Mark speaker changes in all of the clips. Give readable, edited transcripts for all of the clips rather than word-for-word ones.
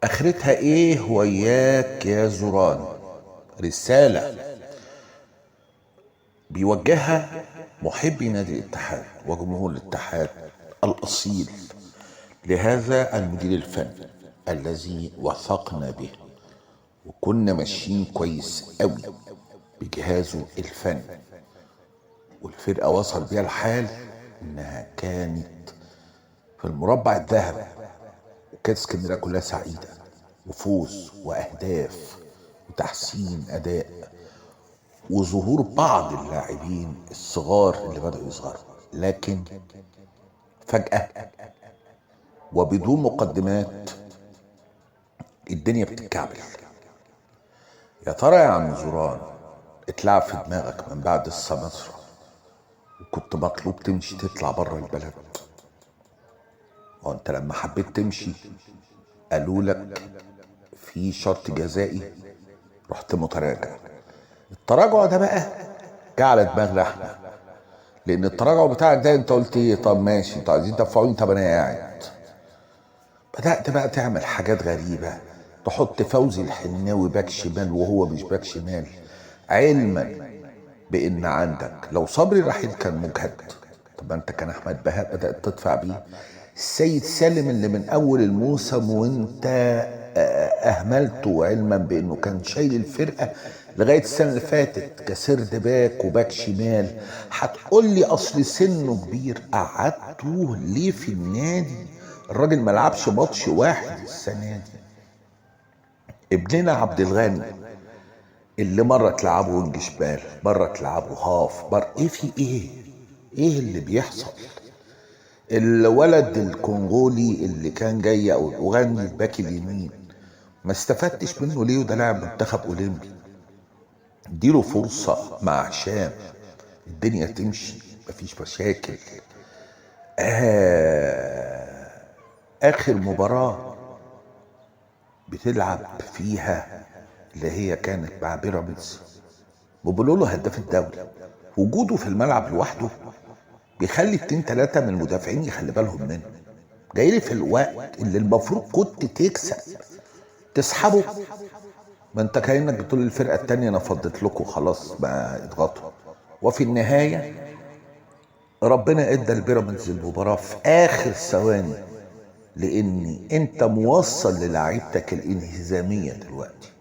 Speaker 1: اخرتها ايه وياك يا زوران؟ رسالة بيوجهها محبي نادي الاتحاد وجمهور الاتحاد الاصيل لهذا المدير الفني الذي وثقنا به وكنا ماشيين كويس قوي بجهازه الفني، والفرقة وصل بيها الحال انها كانت في المربع الذهبي، وكانت اسكندرية كلها سعيدة وفوز واهداف وتحسين اداء وظهور بعض اللاعبين الصغار اللي بدأوا يظهروا، لكن فجأة وبدون مقدمات الدنيا بتتكعبل. يا ترى يا عم زوران اتلعب في دماغك من بعد السمسرة وكنت مطلوب تمشي تطلع بره البلد؟ وانت لما حبيت تمشي قالوا لك في شرط جزائي، رحت متراجع. التراجع ده بقى جه على دماغنا احنا، لان التراجع بتاعك ده انت قلت ايه؟ طب ماشي انتوا عايزين تدفعوني، طب انا قاعد. بدأت بقى تعمل حاجات غريبة، تحط فوزي الحناوي باك شمال وهو مش باك شمال، علما بان عندك لو صبري رحيل كان مجهد، طب ما انت كان احمد بهاء بدأت تدفع بيه. السيد سالم اللي من اول الموسم وانت اهملته، علما بانه كان شايل الفرقة لغاية السنة اللي فاتت ك third back وباك شمال. هتقول لي اصل سنة كبير، قعدتوه ليه في النادي؟ الراجل ما لعبش ماتش واحد السنة دي. ابننا عبد الغني اللي مرة تلعبه wing شمال، مرة تلعبه half، مرة ايه في ايه؟ ايه اللي بيحصل؟ الولد الكونغولي اللي كان جاي او الاوغندي الباك اليمين ما استفدتش منه ليه؟ وده لاعب منتخب اولمبي، اديله فرصة مع هشام، الدنيا تمشي مفيش مشاكل. اخر مباراة بتلعب فيها اللي هي كانت مع بيراميدز، وبيقولوا له هداف الدوري، وجوده في الملعب لوحده بيخلي 2 3 من المدافعين يخلي بالهم منه. جاي لي في الوقت اللي المفروض كنت تكسب تسحبه، ما انت كأنك بتقول للفرقة التانية انا فضيت لكم خلاص بقى اضغطوا. وفي النهاية ربنا ادى البيراميدز المباراة في اخر ثواني، لان انت موصل للاعيبتك الانهزامية دلوقتي.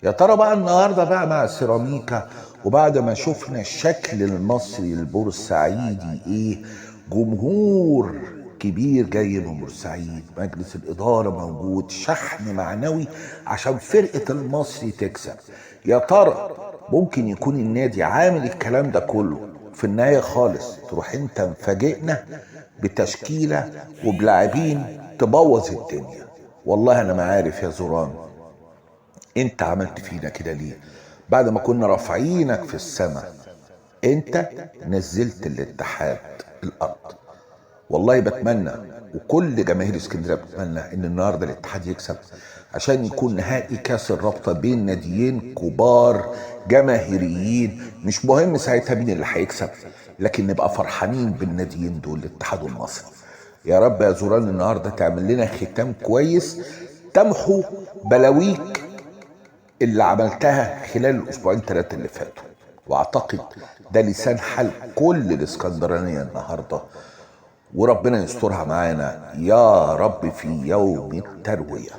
Speaker 1: يا ترى بقى النهارده بقى مع سيراميكا، وبعد ما شفنا الشكل المصري البورسعيدي ايه، جمهور كبير جاي من بورسعيد، مجلس الإدارة موجود، شحن معنوي عشان فرقة المصري تكسب. يا ترى ممكن يكون النادي عامل الكلام ده كله في النهاية خالص تروح انت مفاجئنا بتشكيلة وبلاعبين تبوظ الدنيا؟ والله انا ما عارف يا زوران انت عملت فينا كده ليه؟ بعد ما كنا رافعينك في السماء انت نزلت الاتحاد الارض. والله بتمنى وكل جماهير اسكندرية بتتمنى ان النهارده الاتحاد يكسب عشان يكون نهائي كاس الرابطة بين ناديين كبار جماهيريين، مش مهم ساعتها مين اللي هيكسب، لكن نبقى فرحانين بالناديين دول الاتحاد المصري. يا رب يا زوران النهارده تعمل لنا ختام كويس تمحو بلاويك اللي عملتها خلال الاسبوعين 3 اللي فاتوا، واعتقد ده لسان حال كل الاسكندرانية النهارده، وربنا يسترها معانا يا رب في يوم التروية.